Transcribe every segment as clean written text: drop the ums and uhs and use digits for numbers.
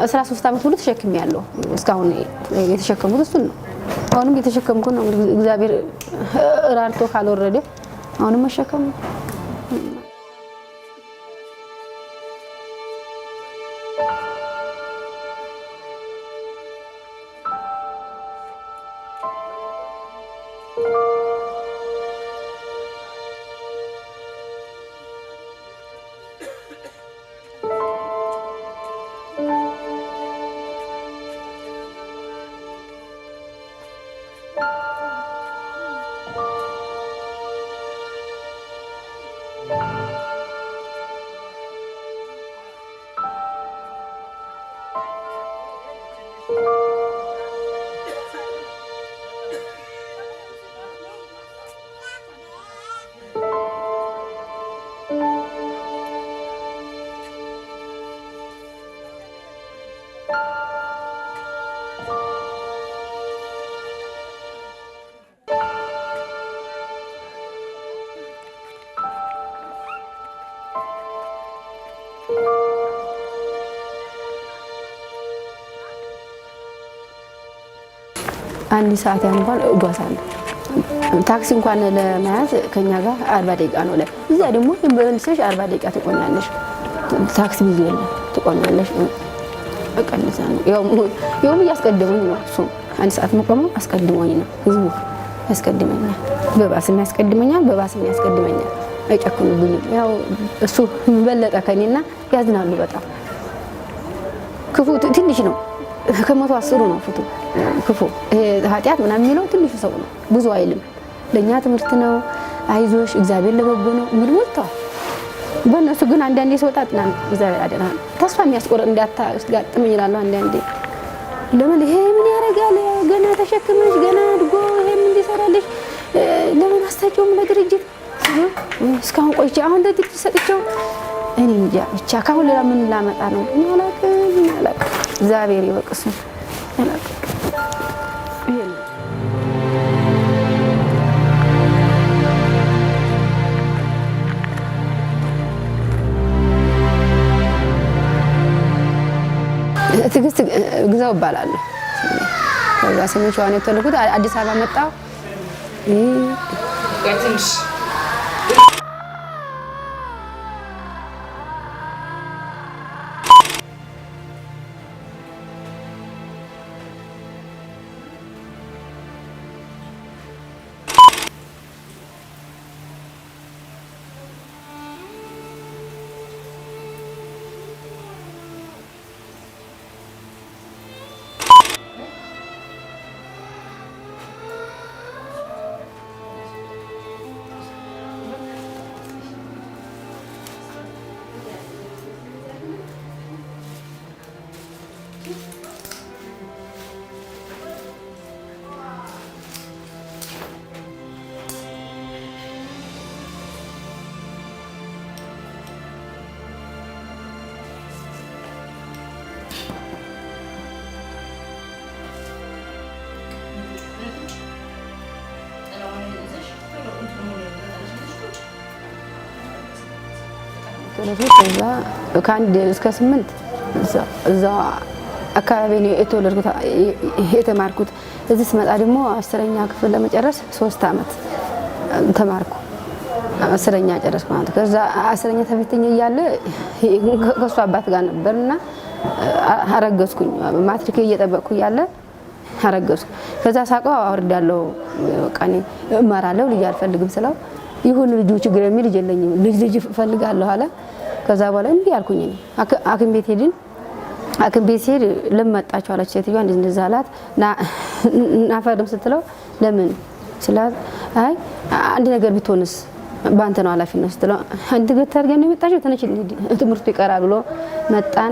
13 ዓመት ሙሉ ተሸክሜያለሁ። እስካሁን የተሸከምኩት እሱን ነው። አሁንም እየተሸከምኩ ነው። እንግዲህ እግዚአብሔር ራርቶ ካልወረደ አሁንም መሸከም ነው። አንድ ሰዓት ያህል እንኳን እጓዛለሁ። ታክሲ እንኳን ለመያዝ ከኛ ጋር 40 ደቂቃ ነው። እዛ ደግሞ መልሰሽ 40 ደቂቃ ትቆሚያለሽ። ታክሲ ብዙ የለም፣ ትቆሚያለሽ። በቃ እንደዛ ነው። ያውም እያስቀደሙኝ ነው። እሱ አንድ ሰዓት መቆመው አስቀድሞኝ ነው። ህዝቡ ያስቀድመኛል፣ በባስም ያስቀድመኛል፣ በባስም ያስቀድመኛል። አይጨክኑብኝም። ያው እሱ በለጠ ከኔና ያዝናሉ በጣም። ክፉ ትንሽ ነው፣ ከ110 ነው ፍቱ ክፉ። ይሄ ኃጢአት ምናምን የሚለው ትንሹ ሰው ነው፣ ብዙ አይልም። ለእኛ ትምህርት ነው፣ አይዞሽ እግዚአብሔር ለበጎ ነው የሚል ሞልተዋል። በእነሱ ግን አንዳንዴ ሰው ጣጥና ነው እግዚአብሔር አደራ ተስፋ የሚያስቆርጥ እንዳታጋጥመኝ ይላሉ። አንዳንዴ ለምን ይሄ ምን ያደርጋል ገና ተሸክመሽ ገና አድጎ ይሄ ምን እንዲሰራልሽ ለምን አስታጪውም ለድርጅት እስካሁን ቆይቼ አሁን ለድርጅት ሰጥቼው እኔ እንጃ ብቻ ካሁን ሌላ ምን ላመጣ ነው? እኔ አላውቅም፣ አላውቅም። እግዚአብሔር ይወቅ እሱን አላውቅም። ይሄ ነው። ትዕግስት ግዛው እባላለሁ። ከዛ ሰሜን ሸዋ ነው የተወለድኩት። አዲስ አበባ መጣሁ። ትንሽ ከዛ ከ1 እስከ 8 እዛ አካባቢ ነው የተወለድኩት የተማርኩት። እዚህ ስመጣ ደግሞ 10ኛ ክፍል ለመጨረስ 3 ዓመት ተማርኩ። 10ኛ ጨረስኩ ማለት ነው። ከዛ 10ኛ ተፈትኜ እያለ ከእሱ አባት ጋር ነበርና አረገዝኩኝ። ማትሪክ እየጠበቅኩ እያለ አረገዝኩ። ከዛ ሳቀው አወርዳለሁ፣ በቃ እኔ እማራለሁ ልጅ አልፈልግም ስለው ይሁን ልጁ ችግር የሚል ልጅ የለኝም ልጅ ልጅ እፈልጋለሁ አለ። ከዛ በኋላ እምቢ አልኩኝ። እኔ ሐኪም ቤት ሄድን። ሐኪም ቤት ሲሄድ ለምን መጣችሁ አለች ሴትዮዋ። እንደዚህ እንደዛ አላት። ናፈርም ስትለው ለምን ስላት፣ አይ አንድ ነገር ብትሆንስ በአንተ ነው ኃላፊነት ስትለው፣ አንድ ነገር ታድርገን ነው የመጣችው፣ ተነሽ እንሂድ፣ ትምህርቱ ይቀራል ብሎ መጣን።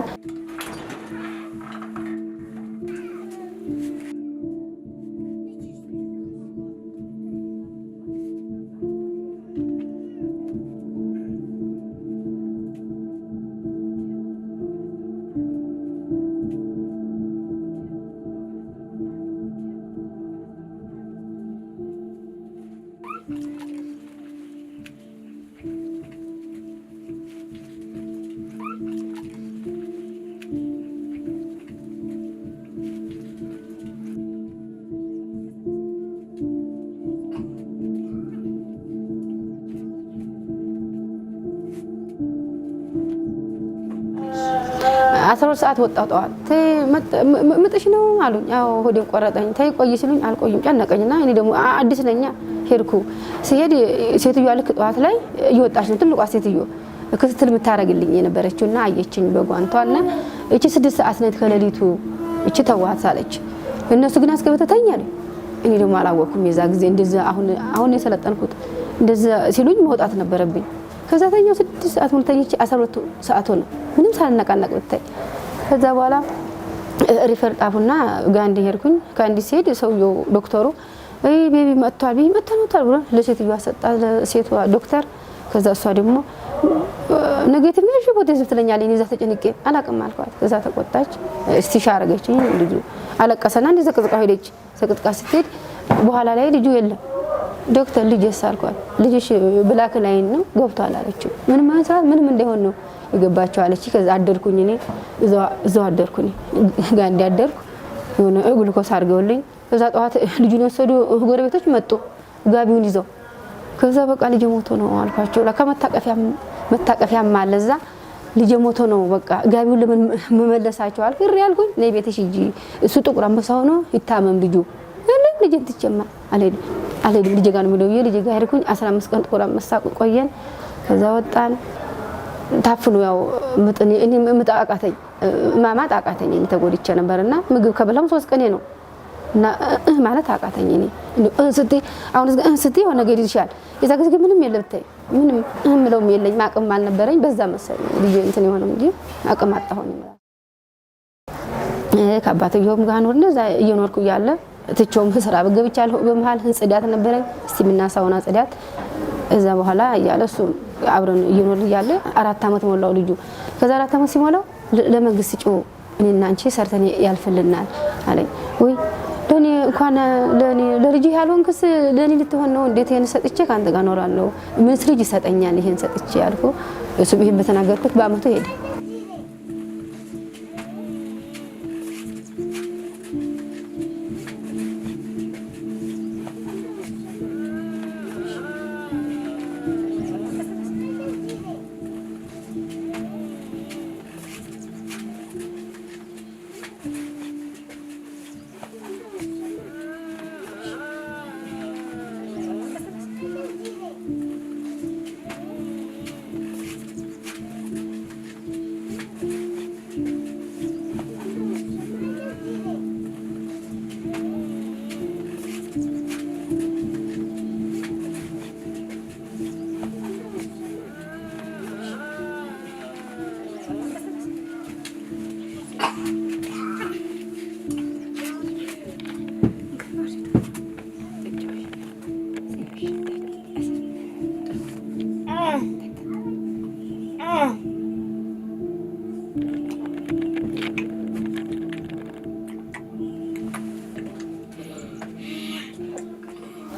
12 ሰዓት ወጣሁ ጠዋት። ተይ ምጥሽ ነው አሉኝ። አዎ ሆዴን ቆረጠኝ። ተይ ቆይ ሲሉኝ አልቆይም ጨነቀኝና እኔ ደግሞ አዲስ ነኛ ሄድኩ። ሲሄድ ሴትዮዋ ልክ ጠዋት ላይ እየወጣች ነው፣ ትልቋ ሴትዮ ክትትል የምታደርግልኝ የነበረችውና አየችኝ በጓንቷና እቺ 6 ሰዓት ናት ከሌሊቱ እቺ ተዋት አለች። እነሱ ግን አስገብተው ተኝ አሉኝ። እኔ ደግሞ አላወቅኩም የዛ ጊዜ እንደዛ አሁን የሰለጠንኩት እንደዛ ሲሉኝ መውጣት ነበረብኝ። ከዛ ተኛው 6 ሰዓት ሙሉ ተኝቼ 12 ሰዓት ሆነ ምንም ሳልነቃነቅ ብታይ። ከዛ በኋላ refer ጣፉና ጋንዲ ሄድኩኝ። ጋንዲ ሲሄድ ሰውየው ዶክተሩ አይ baby መጥቷል፣ baby መጥቷል ብሎ ለሴትዮዋ ሰጣ፣ ለሴቷ ዶክተር። ከዛ እሷ ደግሞ negative ነሽ positive ትለኛለች። እኔ እዛ ተጨንቄ አላቅም አልኳት። ከዛ ተቆጣች፣ stitch አረገችኝ። ልጁ አለቀሰና እንደ ዘቅዝቃ ሄደች። ዘቅዝቃ ስትሄድ በኋላ ላይ ልጁ የለም። ዶክተር ልጅስ አልኳት። ልጅሽ black line ነው ገብቷል አለችው። ምንም አንሳ ምንም እንዳይሆን ነው የገባቸው አለች። ከዛ አደርኩኝ እኔ እዛው አደርኩኝ፣ ጋንዲ አደርኩ። የሆነ ግሉኮስ አድርገውልኝ ከዛ ጠዋት ልጁን የወሰዱ ጎረቤቶች መጡ ጋቢውን ይዘው። ከዛ በቃ ልጅ ሞቶ ነው አልኳቸው። ለካ መታቀፊያም አለ እዛ። ልጅ ሞቶ ነው በቃ ጋቢውን ለምን መመለሳቸው አልኩ። እሪ አልኩኝ። ነይ ቤትሽ ሂጂ፣ እሱ ጥቁር አንበሳ ሆኖ ይታመም ልጁ። ልጄን ትቼማ አልሄድም አልሄድም ልጄ ጋር ነው የምሄደው ብዬ ልጄ ጋር ሄድኩኝ። 15 ቀን ጥቁር አንበሳ ቆየን። ከዛ ወጣን። ታፍኖ ያው ምጥ እኔ ምጥ አቃተኝ፣ ማማጥ አቃተኝ። እኔ ተጎድቼ ነበርና ምግብ ከበላሁም 3 ቀኔ ነው እና ማለት አቃተኝ። እኔ ስትይ አሁን ስትይ የሆነ ነገር ይልሻል። የዛ ጊዜ ግን ምንም የለም ብታይ ምንም እምለውም የለኝም አቅም አልነበረኝ። በዛ መሰለኝ ልጄ እንትን የሆነው እንጂ አቅም አጣሁኝ። ከአባትየውም ጋር ኖር እንደዛ እየኖርኩ እያለ ትቼውም ስራ ገብቻለሁ። በመሀል ጽዳት ነበረኝ steam ና sauna ጽዳት። እዛ በኋላ እያለ እሱ አብረን እየኖርን እያለ 4 ዓመት ሞላው ልጁ። ከዛ 4 ዓመት ሲሞላው ለመንግስት ስጪው እኔና አንቺ ሰርተን ያልፍልናል አለኝ። ወይ ለኔ እንኳን ለኔ ለልጅ ያልሆንክስ ለኔ ልትሆን ነው? እንዴት ይሄን ሰጥቼ ካንተ ጋር እኖራለሁ? ምንስ ልጅ ይሰጠኛል ይሄን ሰጥቼ አልኩ። እሱም ይሄን በተናገርኩት በአመቱ ሄደ።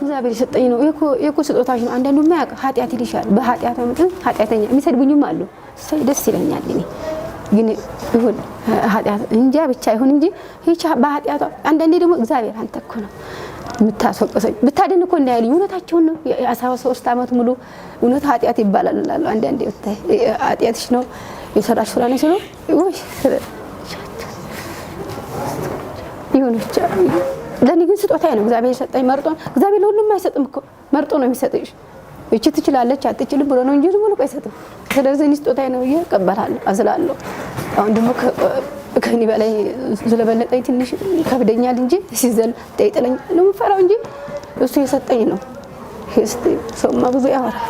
እግዚአብሔር የሰጠኝ ነው። ይሄ እኮ ስጦታሽ ነው። አንዳንዱ የማያውቅ ኃጢአት ይልሻል። በኃጢአት ኃጢአተኛ የሚሰድቡኝም አሉ። እሰይ ደስ ይለኛል። እኔ ግን ይሁን ኃጢአት እንጃ ብቻ ይሁን እንጂ ይህች በኃጢአቷ አንዳንዴ ደግሞ እግዚአብሔር አንተ እኮ ነው የምታስወቅሰኝ ብታድን እኮ እንዳያሉኝ እውነታቸውን ነው። 13 ዓመት ሙሉ እውነት ኃጢአት ይባላል እላለሁ። አንዳንዴ ብታይ ኃጢአትሽ ነው የሰራሽ ስራ ነው ሲሉ ወይ ይሁን ብቻ ለኔ ግን ስጦታዬ ነው። እግዚአብሔር የሰጠኝ መርጦ። እግዚአብሔር ለሁሉም አይሰጥም እኮ መርጦ ነው የሚሰጥሽ። እቺ ትችላለች አትችልም ብሎ ነው እንጂ ዝም ብሎ አይሰጥም። ስለዚህ እኔ ስጦታዬ ነው ብዬ እቀበላለሁ፣ አዝላለሁ። አሁን ደግሞ ከእኔ በላይ ስለበለጠኝ ትንሽ ከብደኛል እንጂ ሲዘል ጠይጥለኝ ነው የምፈራው እንጂ እሱ የሰጠኝ ነው። ሰውማ ብዙ ያወራል።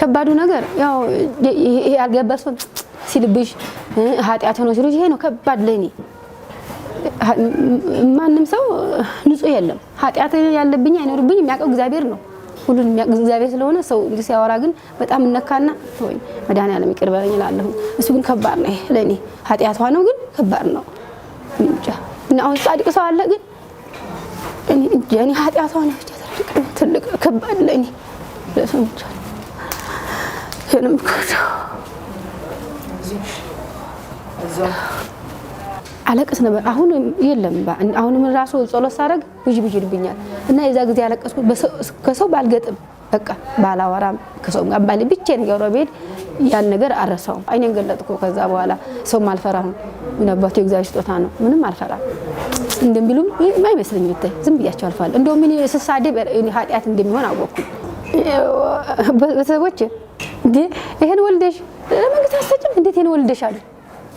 ከባዱ ነገር ያው ይሄ ያልገባ ሰው ሲልብሽ ኃጢአት ሆኖ ሲሉሽ ይሄ ነው ከባድ ለኔ። ማንም ሰው ንጹህ የለም። ኃጢአት ያለብኝ አይኖርብኝ የሚያውቀው እግዚአብሔር ነው። ሁሉን የሚያውቅ እግዚአብሔር ስለሆነ ሰው እንዲህ ሲያወራ ግን በጣም እነካና ተወኝ መድኃኒዓለም ይቅር በለኝ እላለሁ። እሱ ግን ከባድ ነው ለኔ። ኃጢአቷ ነው ግን ከባድ ነው። እንጃ እና አሁን ጻድቅ ሰው አለ ግን እኔ እንጃ እኔ ኃጢአቷ ነው ብቻ ትልቅ ከባድ ለኔ ለሰው ብቻ ይሄንም አለቅስ ነበር። አሁን የለም። አሁንም ራሱ ጸሎት ሳደርግ ብዥ ብዥ ይልብኛል። እና የዛ ጊዜ ያለቀስኩት ከሰው ባልገጥም በቃ ባላወራም ከሰው ጋር ባል ብቻዬን ገብረ ብሄድ ያን ነገር አረሳውም። አይኔን ገለጥኩ። ከዛ በኋላ ሰውም አልፈራሁም። ምን አባቱ የእግዚአብሔር ስጦታ ነው። ምንም አልፈራም። እንደሚሉም አይመስለኝም። ብታይ ዝም ብያቸው አልፋለሁ። እንደውም እኔ ስሳደብ ኃጢአት እንደሚሆን አወቅኩኝ። ቤተሰቦች እንዴ ይሄን ወልደሽ ለመንግስት አትሰጭም? እንዴት ይሄን ወልደሽ አሉ።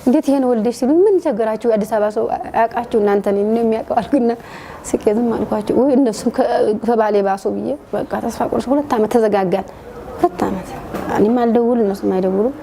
እንዴት ይሄን ወልደሽ ሲሉኝ ምን ቸገራችሁ? የአዲስ አበባ ሰው አያውቃችሁ እናንተ ነው የሚያውቀው አልኩና ስቄ ዝም አልኳቸው። ወይ እነሱም ከባሌ ባሱ ብዬ በቃ ተስፋ ቆርጬ 2 ዓመት ተዘጋጋን። 2 ዓመት እኔም አልደውል እነሱም አይደውሉም።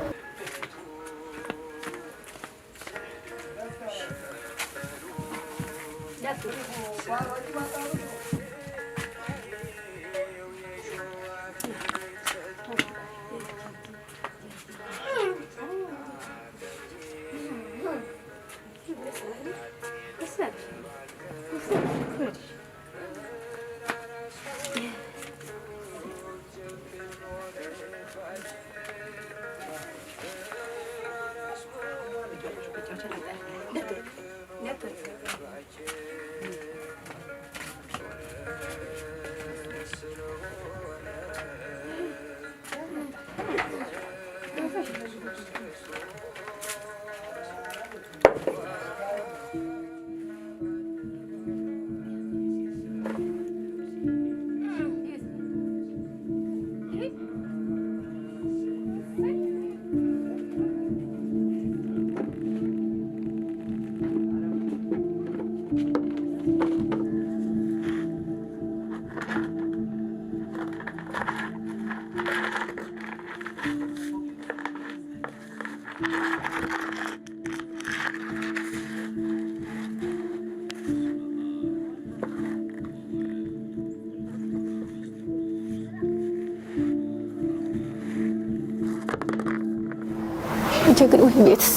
ቤትስ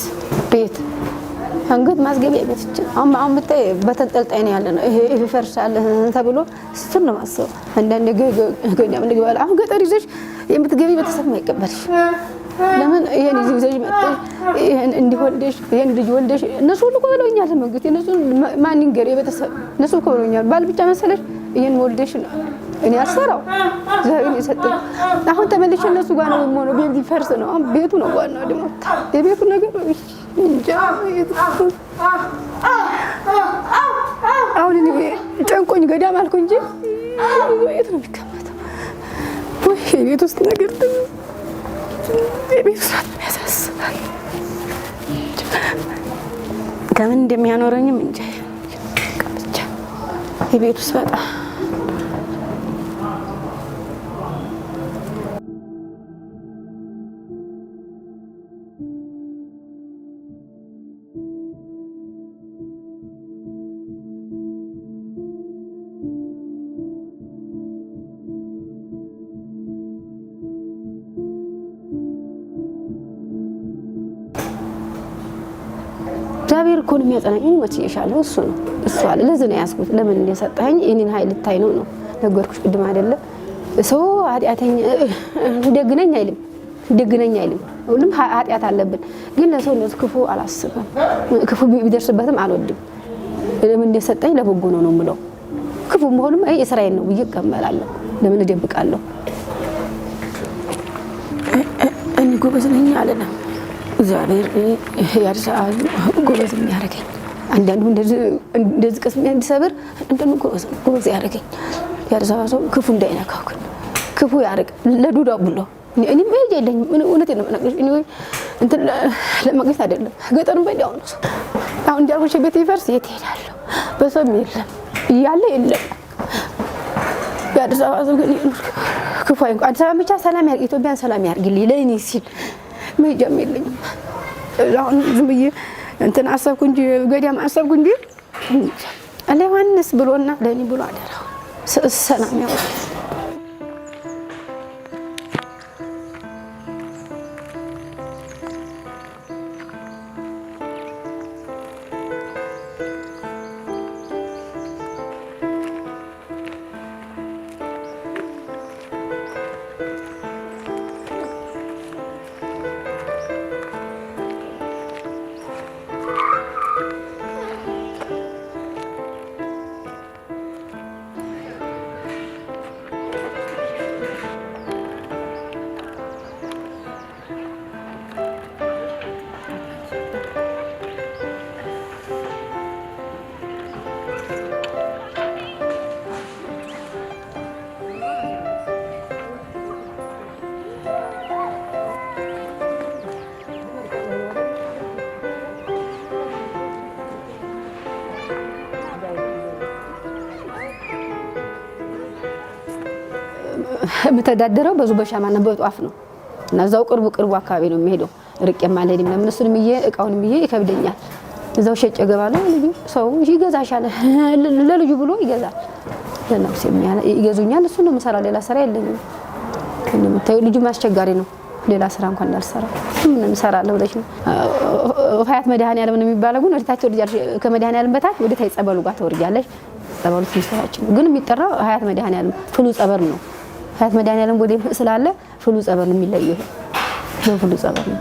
ቤት አንገት ማስገቢያ ቤት አሁን ብታይ በተንጠልጣይ ነው ያለ ነው። ይሄ ይፈርሳል ተብሎ እሱን ነው የማስበው። አንዳንዴ ገዳም እንግባለን። አሁን ገጠር ይዘሽ የምትገቢ ቤተሰብ አይቀበልሽ። ለምን ይሄን ይዘሽ መጥተሽ ይሄን እንዲወልደሽ ይሄን ልጅ ወልደሽ እነሱ ሁሉ እኮ ብለውኛል። መንግስት እነሱን ማን ይንገር? የቤተሰብ እነሱ እኮ ብለውኛል። ባል ብቻ መሰለሽ ይሄን ወልደሽ እኔ አልሰራው እግዚአብሔር የሰጠኝ። አሁን ተመልሼ እነሱ ጋር ነው የምሆነው። ቤት ሊፈርስ ነው። አሁን ቤቱ ነው ዋናው። ደግሞ የቤቱ ነገር እንጃ። አሁን እኔ ጨንቆኝ ገዳም አልኩ እንጂ የት ነው የሚቀመጠው? ወይ የቤት ውስጥ ነገር የቤት ውስጥ ያሳስባል። ከምን እንደሚያኖረኝም እንጃ። ብቻ የቤት ውስጥ በጣም እግዚአብሔር እኮ ነው የሚያጸናኝ። እኔ መቼ ይሻለሁ? እሱ ነው እሱ አለ። ለዚህ ነው ያዝኩት። ለምን እንደሰጠኸኝ እኔን ኃይል ልታይ ነው ነው ነገርኩሽ ቅድም አይደለ? ሰው ኃጢአተኛ ደግ ነኝ አይልም፣ ደግ ነኝ አይልም። ሁሉም ኃጢአት አለብን። ግን ለሰው ክፉ አላስብም። ክፉ ቢደርስበትም አልወድም። ለምን እንደሰጠኝ ለበጎ ነው ነው የምለው። ክፉ መሆኑም አይ የስራዬን ነው ብዬ እቀበላለሁ። ለምን እደብቃለሁ? እኔ ጎበዝ ነኝ አልልም። እግዚአብሔር የአዲስ አበባ ጎበዝ የሚያደርገኝ አንዳንዱ እንደዚህ ቅስም እንዲሰብር አንዳንዱ ጎበዝ ያደርገኝ። የአዲስ አበባ ሰው ክፉ እንዳይነካው ግን ክፉ ያርቅ። ለዱዳ ብሎ እኔ መሄጃ የለኝም። እውነቴን ነው የምነግርሽ። እኔ እንትን ለማግኘት አይደለም ገጠርም በዲያው ነው ሰው አሁን እንዳልኩሽ ቤት ይፈርስ የት እሄዳለሁ? በሰውም የለም እያለ የለም። የአዲስ አበባ ሰው ግን ክፉ አይንኩ። አዲስ አበባ ብቻ ሰላም ያርግ፣ ኢትዮጵያን ሰላም ያርግልኝ ለእኔ ሲል መሄጃም የለኝም። አሁን ዝም ብዬ እንትን አሰብኩ እንጂ ገዳም አሰብኩ እንጂ ለዮሐንስ ብሎና ለእኔ ብሎ አደራው ሰላም ያወርድ። የምተዳደረው በዙ በሻማና በጧፍ ነው እና እዛው ቅርቡ ቅርቡ አካባቢ ነው የሚሄደው። ርቄም አልሄድም። ለምን እሱንም ይዤ እቃውንም ይዤ ይከብደኛል። እዛው ሸጬ እገባለሁ። ልጁ ሰው ይገዛሻል፣ ለልጁ ብሎ ይገዛል፣ ለነፍስ ይገዙኛል። እሱ ነው የምሰራው፣ ሌላ ስራ የለኝም። እንደምታዩ ልጁም አስቸጋሪ ነው። ሌላ ስራ እንኳን እንዳልሰራ ምን እሰራለሁ ብለሽ ነው። ሀያት መድኃኔዓለም ነው የሚባለው፣ ግን ወደ ታች ትወርጃለሽ። ከመድኃኔዓለም በታች ወደ ታች ጸበሉ ጋር ትወርጃለሽ። ጸበሉ ትንሽ ታች ነው፣ ግን የሚጠራው ሀያት መድኃኔዓለም ፍሉ ጸበል ነው። ሀያት መድኃኔዓለም ወደ ስላለ ፍሉ ጸበል ነው የሚለየው። ፍሉ ጸበል ነው።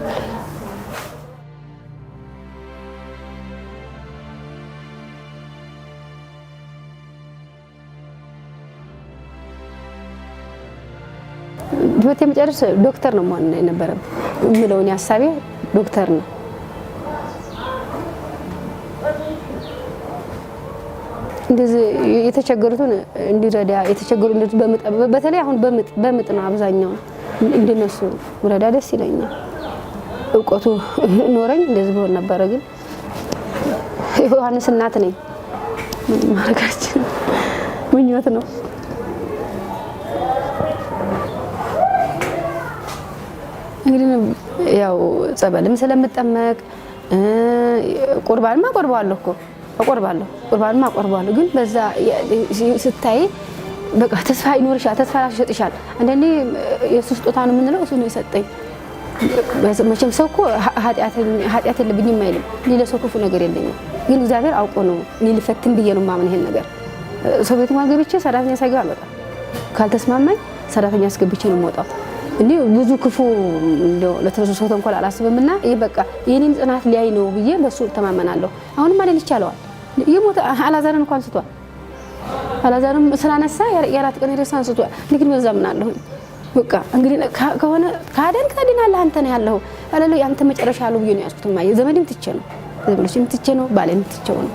ህይወት የመጨረስ ዶክተር ነው መሆን የነበረብኝ የምለውን ሀሳቤ ዶክተር ነው። እንደዚህ የተቸገሩትን እንዲረዳ የተቸገሩ በምጥ በተለይ አሁን በምጥ በምጥ ነው አብዛኛው እንደነሱ ረዳ ደስ ይለኛል። እውቀቱ ኖረኝ እንደዚህ ብሆን ነበረ። ግን ዮሐንስ እናት ነኝ። ማድረጋችን ምኞት ነው። እንግዲህ ያው ጸበልም ስለምጠመቅ ቁርባንማ አቆርበዋለሁ እኮ አቆርባለሁ፣ ቁርባንማ አቆርበዋለሁ። ግን በዛ ስታይ በቃ ተስፋ ይኖርሻል፣ ተስፋ ራሱ ይሰጥሻል። አንዳንዴ የእሱ ስጦታ ነው የምንለው እሱ ነው የሰጠኝ። መቼም ሰው እኮ ኃጢአት የለብኝም አይልም። እኔ ለሰው ክፉ ነገር የለኝም። ግን እግዚአብሔር አውቆ ነው እኔ ልፈትን ብዬ ነው የማምን ይሄን ነገር። ሰው ቤት እንኳን ገብቼ ሰራተኛ ሳይገባ አልወጣም። ካልተስማማኝ ሰራተኛ አስገብቼ ነው የምወጣው። እኔ ብዙ ክፉ እንደው ለተሰው ተንኮል አላስብም እና ይሄ በቃ የኔን ጽናት ሊያይ ነው ብዬ በሱ ተማመናለሁ። አሁንም አይደል ይቻለዋል። የሞተ አላዛርን እንኳን አንስቷል። አላዛርም ስላነሳ የአራት ቀን ሬሳ አንስቷል። እኔ ግን በዛ አምናለሁኝ። በቃ እንግዲህ ከሆነ ካደን ካድናለህ አንተ ነው ያለው አለለ ያንተ መጨረሻ አለው ብዬ ነው ያዝኩት። ማየ ዘመድም ትቼ ነው ዘመዶችም ትቼ ነው ባሌም ትቼው ነው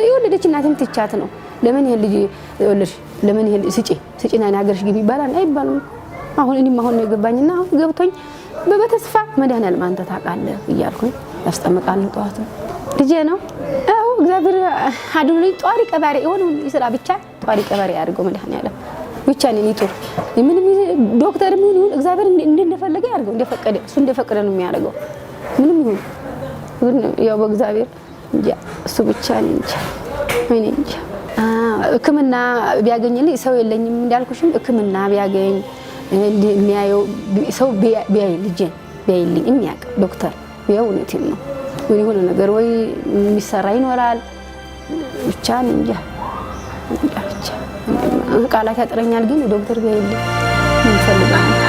የወለደች እናቴም ትቻት ነው። ለምን ይሄን ልጅ ወለድሽ? ለምን ይሄን ስጪ ስጪና ሀገርሽ ግቢ ይባላል አይባልም? አሁን እኔም አሁን ነው የገባኝና አሁን ገብቶኝ በተስፋ መድኃኒዓለም አንተ ታውቃለህ እያልኩኝ ያስጠምቃለሁ። ጠዋት ልጄ ነው። አዎ እግዚአብሔር አድኖኝ ጧሪ ቀባሪ የሆነ ስራ ብቻ ጧሪ ቀባሪ ያድርገው መድኃኒዓለም ብቻ እኔን ይጡር። ምንም ዶክተር ይሁን ይሁን እግዚአብሔር እንደፈለገ ያድርገው፣ እንደፈቀደ እሱ እንደፈቀደ ነው የሚያደርገው። ምንም ይሁን ግን ያው በእግዚአብሔር እንጃ እሱ ብቻ እኔ እንጃ እኔ እንጃ። ሕክምና ቢያገኝልኝ ሰው የለኝም እንዳልኩሽም ሕክምና ቢያገኝ የሚያየው ሰው ቢያይ ልጄን ቢያይልኝ የሚያውቅ ዶክተር ቢያው እውነቴን ነው ወይ የሆነ ነገር ወይ የሚሰራ ይኖራል። ብቻ እንጃ እንጃ ብቻ ቃላት ያጥረኛል፣ ግን ዶክተር ቢያይልኝ እንፈልጋለን።